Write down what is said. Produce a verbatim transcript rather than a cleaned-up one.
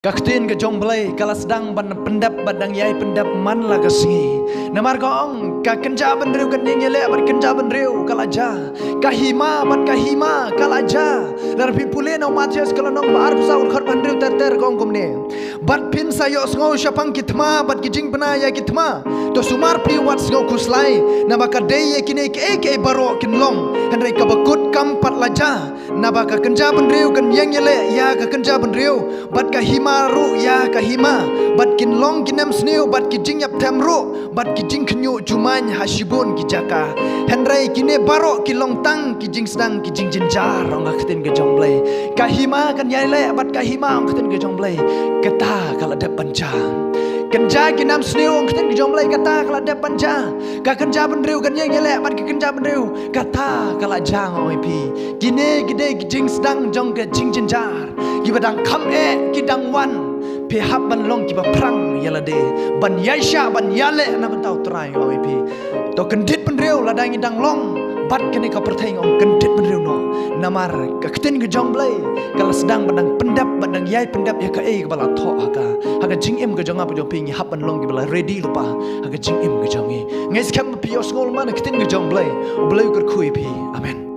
Ka ktien ka jong Blei ka la sdang ban pyndep bad dang ïai pyndep man la ka sngi. Namar ka ong ka kynja bynriew kan ïeng ïaleh bad kynja bynriew ka la jia. Ka hima bad ka hima ka la jia. Lada phi pule na u Mathaios ka lynnong ba arphew saw u dkhot ba hynriew ter ter ka ong kumne. Bad phin sa ïohsngew shaphang ki thma bad ki jingbna ïa ki thma. To sumar phi wat sngew khuslai. Naba ka dei ïa kine kiei kiei baroh kin long. Hynrei kaba kut kam pat la jia. Naba ka kynja bynriew kan ïeng ïaleh ïa ka kynja bynriew, bad ka hima ruh ïa ka hima, bad kin long ki nemsniew bad ki jingïapthem ruh, bad ki jingkhynñiuh jumaiñ ha shibun ki jaka. Hynrei kine baroh ki long tang ki jingsdang ki jingjynjar, ong ka ktien ka jong Blei. Ka hima kan ïaleh bad ka hima, ong ka ktien ka jong Blei. Kata ka la dep ban jia. Kynja ki nemsniew, ong ka ktien ka jong Blei, kata ka la dep ban jia. Ka kynja bynriew kan ïeng ïaleh bad ka kynja bynriew. Kata ka la jia, nga ong ïa phi. Kine ki dei ki jingsdang jong ka jingjynjar. Kiba dang kham eh ki dang wan. Phi hap ban long kiba phrang ïa lade. Ban ïaishah ban ïaleh na bynta u Trai, nga ong ïa phi. To kyndit bynriew lada ngi dang long bad kane ka pyrthei, nga ong kyndit bynriew noh. Namar ka ktien ka jong Blei ka la sdang ban dang pyndep, ban dang ïai pyndep ïa kaei kaba la thoh ha ka. Ha ka jingim ka jong nga bad jong phi ngi hap ban long kiba la ready lypa ha ka jingim ka jong ngi. Nga ngeit skhem ba phi ïohsngew lypa na ka ktien ka jong Blei. U Blei u kyrkhu ïa phi. Amen.